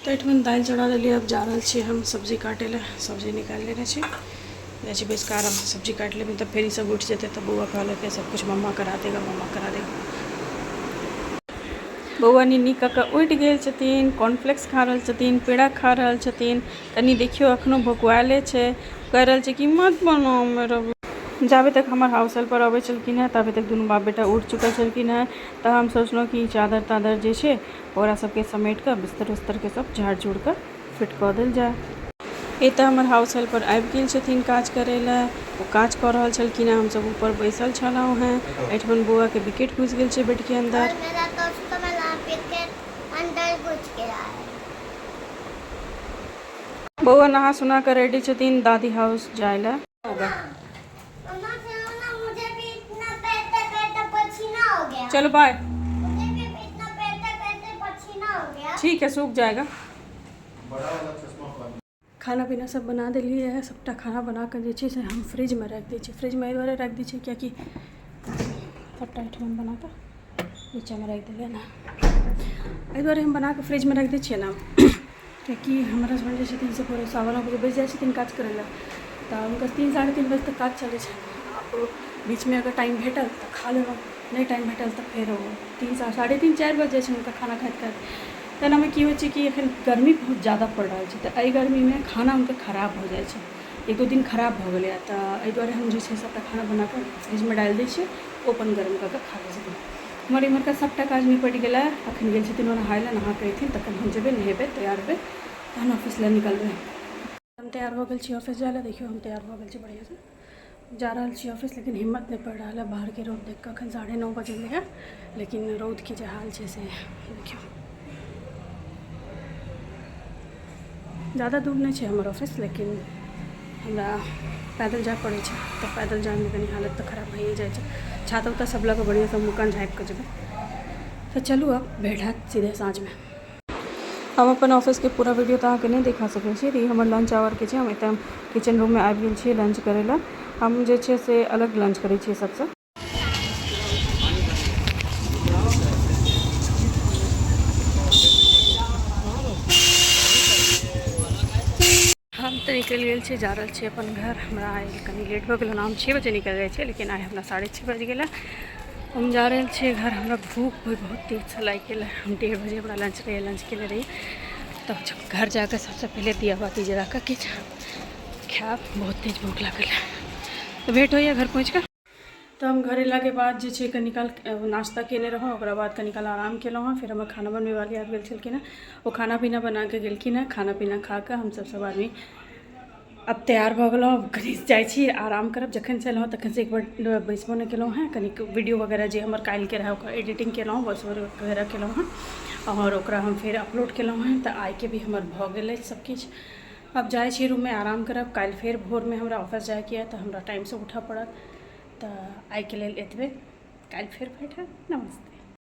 तऽ एहिठमन दालि चढ़ा देलियै। आब जा रहल छियै हम सब्जी काटै लए। सब्जी निकालि लेने छी, जाइ छी बैस कऽ आरामसँ सब्जी काटि लेबै, तऽ फेर ईसब उठि जेतै तऽ बौआ कहलकै सब कुछ मम्मा करा देगा, मम्मा करा देगा। बौआ निन्नी कऽ कऽ उठि गेल छथिन, कॉर्नफ्लेक्स खा रहल छथिन, पेड़ा खा रहल छथिन। कनि देखियौ अखनो भकुआएले छै, कहि रहल छै कि मत बनाओ मेरा। जाबे तक हमर हाउस हेल्पर अबै छलखिन हेँ ताबे तक दुनू बाप बेटा उठि चुकल छलखिन हेँ। तऽ हम सोचलहुँ कि चादर तादर जे छै ओकरा सबके समेट कऽ बिस्तर उस्तरके सब झाड़ि झूड़ि कऽ फिट कऽ देल जाय। एतऽ हमर हाउस हेल्पर आबि गेल छथिन काज करै लए। ओ काज कऽ रहल छलखिन हेँ, हमसब ऊपर बैसल छलहुँ हेँ। एहिठमन बौआके विकेट घुसि गेल छै बेडके अन्दर। और मेरा दोस्त मेरा विकेट अंदर घुस गया है। बौआ नहा सुना कऽ रेडी छथिन दादी हाउस जाय लए। होगा। मम्मा सुनो ना, मुझे भी इतना पैर पैर पसीना हो गया। चलो बाय। मुझे भी इतना पैर पैर पसीना हो गया। ठीक है, सूख जाएगा। बड़ा वाला चश्मा पहन। खाना पीना सब बना देलियै है। सबटा खाना बना कऽ जे छै से हम फ्रिजमे राखि दै छियै। फ्रिजमे एहि दुआरे राखि दै छियै किएकि सबटा एहिठमन बना कऽ नीचाँमे राखि देलियै ने। एहि दुआरे हम बना कऽ फ्रिजमे राखि दै छियै ने किएकि हमर हसबैंड जे छथिन से पूरे 9:15 बजे बैसि जाइ छथिन काज करै लए, तऽ हुनकर 3 साढ़े 3 बजे तक काज चलै छनि। आब बीचमे अगर टाइम भेटल तऽ खा लेलहुँ, नहि टाइम भेटल तऽ फेर ओ 3 साढ़े 3 4 बजि जाइ छै हुनका खाना खाइत खाइत। तऽ एनामे की होइ छै कि एखन गर्मी बहुत ज्यादा पड़ि रहल छै, तऽ एहि गर्मीमे खाना हुनकर खराब भऽ जाइ छै। एक दू दिन खराब भऽ गेलैए, तऽ एहि दुआरे हम जे छै सबटा खाना बना कऽ फ्रिजमे डालि दै छियै, ओ अपन गरम कऽ कऽ खा लै छथिन। हमर इम्हरका सबटा काज निपटि गेलै। अखन गेल छथिन ओ नहाय लए, नहा कऽ एथिन तखन हम जेबै, नहेबै, तैयार हेबै, तहन ऑफिस लए निकलबै। हम तैयार भऽ गेल छी ऑफिस जाय लए। देखियौ, हम तैयार भऽ गेल छी बढ़िआँसँ, जा रहल छी ऑफिस, लेकिन हिम्मत नहि पड़ि रहल है बाहरके रौद देख कऽ। अखन 9:30 बजलै हँ, लेकिन रौदके जे हाल छै से देखियौ। ज्यादा दूर नहि छै हमर ऑफिस, लेकिन हमरा पैदल जाय पड़ै छै, तऽ पैदल जायमे कनि हालत तऽ खराब भइए जाइ छै। छाता उता सब लऽ कऽ बढ़िआँसँ मुँह कान झाँपि कऽ जेबै। तऽ चलू, आब भेट हैत सीधे साँझमे। हम अपन ऑफिसके पूरा वीडियो तऽ अहाँके नहि देखा सकै छी। तऽ ई हमर लंच आवरके छै। हम एतऽ किचन रूममे आबि गेल छियै लंच करै लए। हम जे छै से अलग लंच करै छियै सबसँ। हम तऽ निकलि गेल छी, जा रहल छी अपन घर। हमरा आइ कनि लेट भऽ गेल। ओना हम 6 बजे निकलि जाइ छियै, लेकिन आइ हमरा 6:30 बजि गेलै। हम जा रहल छियै घर। हमरा भूख भी बहुत तेजसँ लागि गेलै। हम 1:30 बजे हमरा लंच रहै, लंच केने रहियै। तब घर जाकऽ सबसँ पहिले दिया बाती जरा कऽ किछु खायब। बहुत तेज भूख लागल है। तऽ भेंट होइए घर पहुँचि कऽ। तऽ हम घर अयलाके बाद जे छै कनि काल नाश्ता केने रहौँ, ओकरा बाद कनि काल आराम केलहुँ हँ। फेर हमर खाना बनबैवाली आबि गेल छलखिन हँ, ओ खाना पीना बनाके गेलखिन हँ। खाना पीना खा कऽ हमसभ सब आदमी अब तैयार भऽ गेलहुँ। कनि जाइ छी आराम करब। जखन से एलहुँ तखन से एक बार बैसबो नहि केलहुँ हँ। कनिक वीडियो वगैरह जे हमर काल्हिके रहै ओकर एडिटिंग केलहुँ, वॉइस ओवर वगैरह केलहुँ हँ आओर ओकरा हम फेर अपलोड केलहुँ हँ। तऽ आइके भी हमर भऽ गेल अछि सबकिछु। आब जाइ छी रूममे आराम करब। काल्हि फेर भोरमे हमरा ऑफिस जाइके यऽ, तऽ हमरा टाइमसँ उठऽ पड़त। तऽ आइके लेल एतबे, काल्हि फेर भेट हैत। नमस्ते।